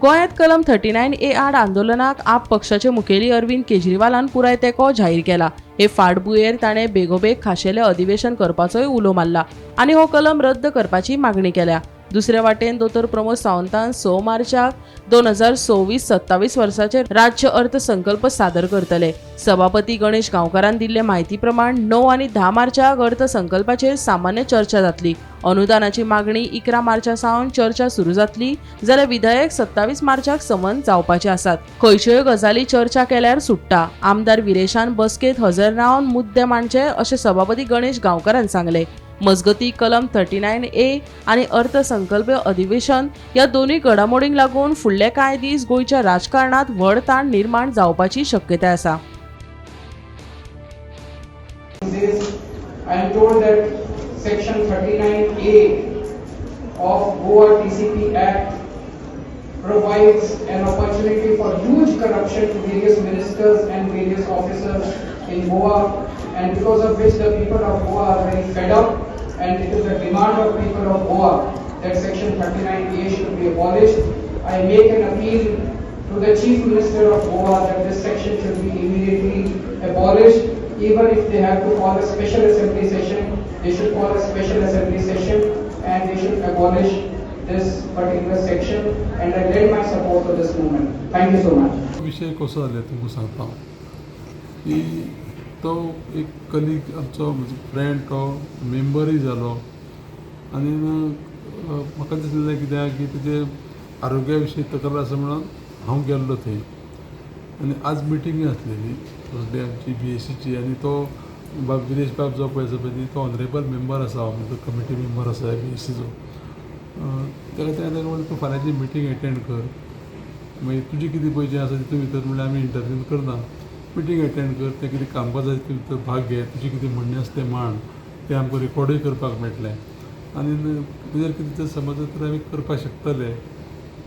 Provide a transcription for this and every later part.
गोंयांत कलम 39A आड आंदोलनाक आप पक्षाचे मुखेली अरविंद केजरीवालान पुराय तेंको जाहीर केला. हे फाटभुंयेर ताणें बेगोबेग खाशेलें अधिवेशन करपाचोय उलो मारला आनी हो कलम रद्द करपाची मागणी केल्या. दुसरे वाटेन दोतोर प्रमोद सावंतान 6 मार्चाक 2026-27 वर्साचे राज्य अर्थसंकल्प सादर करतले. सभापती गणेश गांवकारान दिल्ले म्हायती प्रमाण 9 आनी 10 मार्चाक अर्थसंकल्पाचेर सामान्य चर्चा जातली. अनुदानाची मागणी 11 मार्चा सावन चर्चा सुरू जातली, जाल्यार विधेयक 27 मार्चाक समन जावपाचे आसात. खंयच्योय गजाली चर्चा केल्यार सुट्टा. आमदार विरेशान बसकेत हजर रावन मुद्दे मांडचे अशें सभापती गणेश गांवकारान सांगले. मजगती कलम 39A आनी अर्थसंकल्प अधिवेशन ह्या दोनूय घडामोडींक लागून फुडले कांय दीस गोंयच्या राजकारणांत व्हड ताण निर्माण जावपाची शक्यताय आसा. I am told that section 39A of Goa TCP Act provides an opportunity for huge corruption to various ministers and various officers in Goa, and because of which the people of Goa are very fed up, and it is the demand of people of Goa that section 39A should be abolished. I make an appeal to the Chief Minister of Goa that this section should be immediately abolished. Even if they have to call a special assembly session, they should call a special assembly session and they should abolish this particular section, and I lend my support to this movement. Thank you so much. विशय कसो जाले तुमकां सांगता हांव की तो एक colleague आमचो म्हजो फ्रेंड, तो मेंबरूय जालो आनी म्हाका दिसलें कित्याक की तेजे आरोग्या विशीं तक्रार आसा म्हणून हांव गेल्लो थंय आनी आज मिटींग आसलेली कसली आमची बी ए सीची आनी तो बाब विरेश बाब जो पळय आसा पळय न्ही, तो ऑनरेबल मेंबर आसा, म्हणजे कमिटी मेंबर आसा बी ए सीचो. ताका तें म्हणलें, तूं फाल्यांची मिटींग एटेंड कर, मागीर तुजें कितें पळय जें आसा तितून भितर म्हणल्यार आमी इंटरव्हीन करना, मिटींग एटेंड कर, तें कितें कामकाज आसा तितून भितर भाग घे, तुजें कितें म्हणणें आसा तें मांड, तें आमकां रिकॉर्डूय करपाक मेळटलें आनी तुजेर कितें जर समज तर आमी करपाक शकतले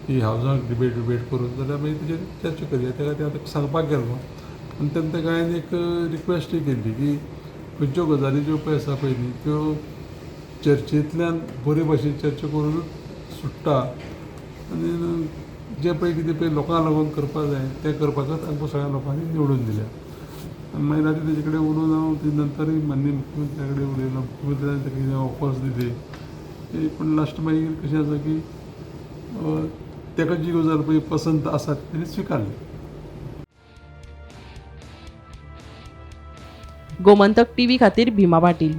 की हावजाक डिबेट बिबेट करून जाल्यार मागीर तेजेर चर्चा करया. तेका तें आतां सांगपाक गेल्लो आनी तेन्ना ताका हांवें एक रिक्वेस्टूय केल्ली की खंयच्यो गजाली ज्यो पळय आसा पळय न्ही, त्यो चर्चेंतल्यान बरे भाशेन चर्चा करून सुट्टा आनी जें पळय कितें पळय लोकांक लागून करपाक जाय तें करपाकच आमकां सगळ्या लोकांनी निवडून दिल्या. आनी मागीर आतां तेजे कडेन उलोवन हांव ते नंतरूय माननीय मुख्यमंत्र्या कडेन उलयलो. मुख्यमंत्र्यान ताका कितें ऑफर्स दिली ती, पूण लास्ट मागीर कशें आसा की ताका जी गजाल पळय पसंत आसा तेणी स्विकारली. गोमंतक टीव्ही खातीर भीमा पाटील.